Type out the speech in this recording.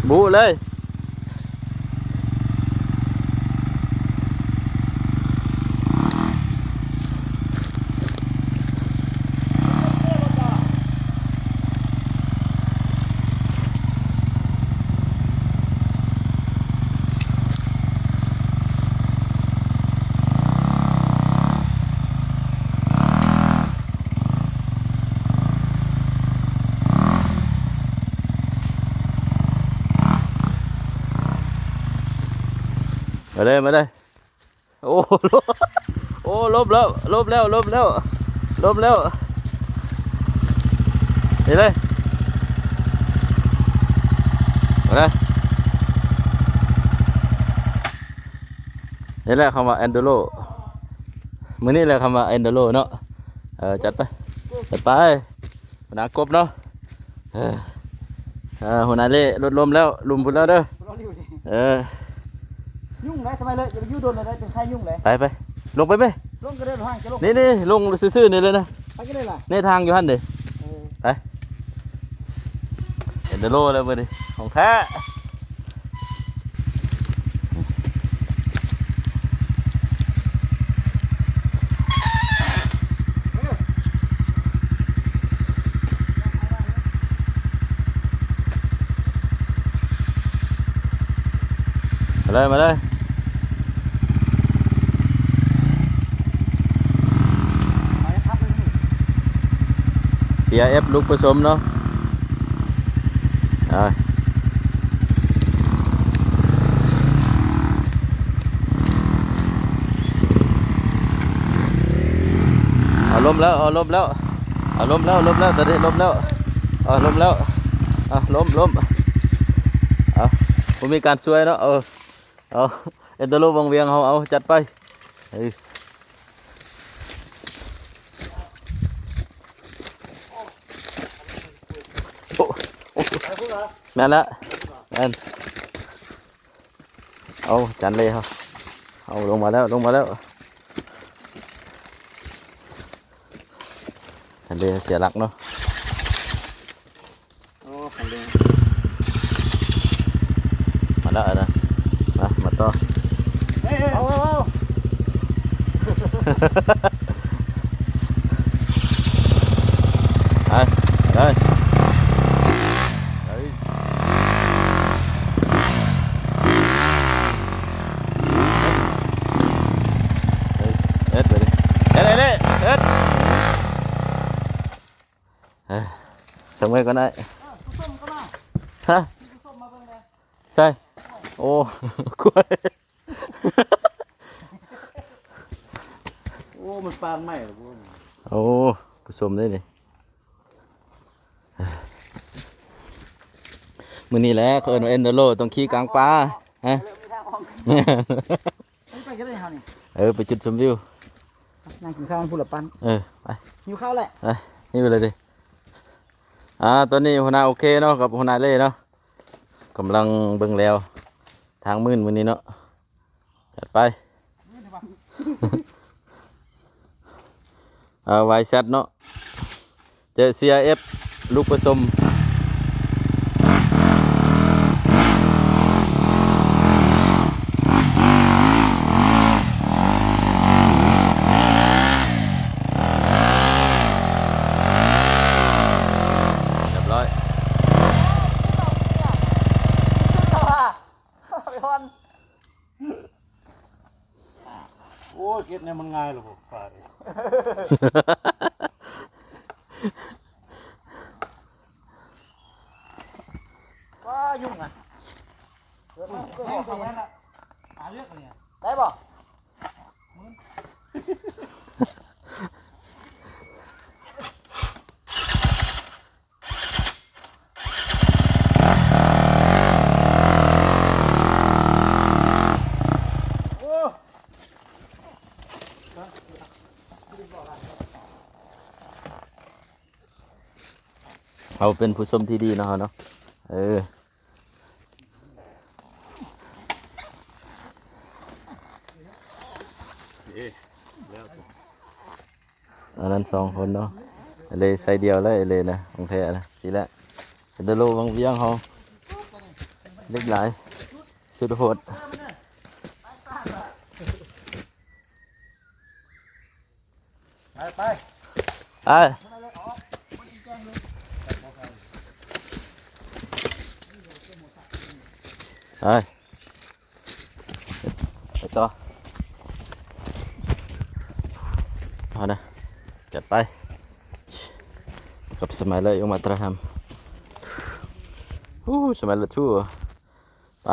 ບຸເລີຍ. ມາເດີ ມາເດີ. ໂອ້ ໂອ້ ລົບແລ້ວ ລົບແລ້ວ ລົບແລ້ວ ລົບແລ້ວ. ນີ້ເລີຍ ມາເດີ. ນີ້ແຫຼະຄຳວ່າເອັນດູໂຣ ມື້ນີ້ແຫຼະຄຳວ່າເອັນດູໂຣເນາະ. ເອີ ຈັດໄປ ຈັດໄປ. ຫົວໜ້າກົບເນາະ. ເອີ ເອີ ຫົວໜ້າເລ່ລົດລົມແລ້ວ ລຸ່ມພຸ້ນແລ້ວເດີ. ເອີ ຍຸງໄດ໋ສະໄໝເລີຍ ຢ່າໄປຢູ່ດົນເລີຍ ເປັນໄຂ້ຍຸງເລີຍ. ໄປ ໄປ ລົງໄປເວີຍ. ລົງກໍເດີນທາງຈະລົງ ນີ້ໆ ລົງຊື່ໆ ນີ້ເລີຍນະ. ໄປກັນເລີຍລະ ນີ້ທາງຢູ່ຫັ້ນເດ້. ເອີ ໄປ. ເອັນດູໂຣແລ້ວມື້ນີ້ ຂອງແທ້. ມາເລີຍ ມາເລີຍ. ຊີອາເອັຟ ລູກປະສົມເນາະ. ເອົາ ເອົາ ລົ້ມແລ້ວ ເອົາ ລົ້ມແລ້ວ ເອົາ ລົ້ມແລ້ວ ລົ້ມແລ້ວ ຕອນນີ້ລົ້ມແລ້ວ ເອົາ ລົ້ມແລ້ວ ເອົາ ລົ້ມ ລົ້ມ ເອົາ ບໍ່ມີການຊ່ວຍເນາະ. ເອົາ ເອົາ ເອັນດູໂຣວັງວຽງເຮົາ ເອົາ ຈັດໄປ. ເອີ ໂອ້ ໂອ້ ແມ່ນລະ ແມ່ນ. ເອົາ ຈານເລ່ເຮົາ ເອົາ ລົງມາແລ້ວ ລົງມາແລ້ວ. ຈານເລ່ເສຍຫຼັກເນາະ. ໂອ້ ຄັນເດ້ ມາແລ້ວນະ ມາ ມາຕໍ່. ເອີ ເອີ ເອົາ ເອົາ ເອົາ ໄປ ໄປເລີຍ ໄປ ເຮັດ ເຮັດ ເຮັດ ເຮັດ. ເອີ ສະເໝີກ່ອນໄດ້ ເອີ ຜູ້ຊົມກໍມາ ຮະ ຜູ້ຊົມມາເບິ່ງແດ່ ໃຊ່ ໂອ້ ກວຍ ໂອ້ ມັນປານໃໝ່ລະບໍ່ ໂອ້ ຜູ້ຊົມເດ້ນີ້ ມື້ນີ້ແຫຼະ ເອີ້ນວ່າເອັນດູໂຣ ຕ້ອງຂີ່ກາງປ່າ ຮະ ເລີ່ມມີທາງອອກ ແມ່ນ. ໄປກັນເລີຍເຮົານີ້ ເອີ ໄປຈຸດຊົມວິວ ນັ່ງກິນເຂົ້າພຸ້ນລະປັ້ນ ເອີ ໄປ ຫິວເຂົ້າແຫຼະ ໄປ ຫິວເລີຍຕິ. ອ່າ ຕອນນີ້ຫົວໜ້າໂອເຄເນາະ ກັບຫົວໜ້າເລ່ເນາະ ກຳລັງເບິ່ງແລວທາງມື່ນມື້ນີ້ເນາະ ຈັດໄປ. ເອີ ວາຍແຊັດເນາະ ເຈີ ຊີອາເອັຟ ລູກປະສົມ ຮຽບຮ້ອຍ. ໂອ້ຍ ເຮັດແນວມັນງ່າຍລະບໍ່ ປານີ້ ວ້າ ຍຸງອ່ະ ເກີດມາ ເກີດມາ ຫາເລື່ອງນີ້ ໄດ້ບໍ່? ເຮົາເປັນຜູ້ຊົມທີ່ດີເນາະ ເຮົາເນາະ ເອີ. ອັນນັ້ນສອງຄົນເນາະ ເອເລໃສ່ດຽວແລ້ວ ເອເລນະ ຂອງແທ້ນະ ຊີ້ແຫຼະ ເປັນຕາໂລວັງວຽງເຮົາ. ເຫຼັກຫຼາຍ ສຸດໂຫດ. ໄປ ໄປ ໄປ ໄປ ໄປຕໍ່ ເອົານະ ຈັດໄປ ກັບສະໄມເລີ ອອກມາຕະຫຳ ອູ້ ສະໄມເລີທູ ໄປ.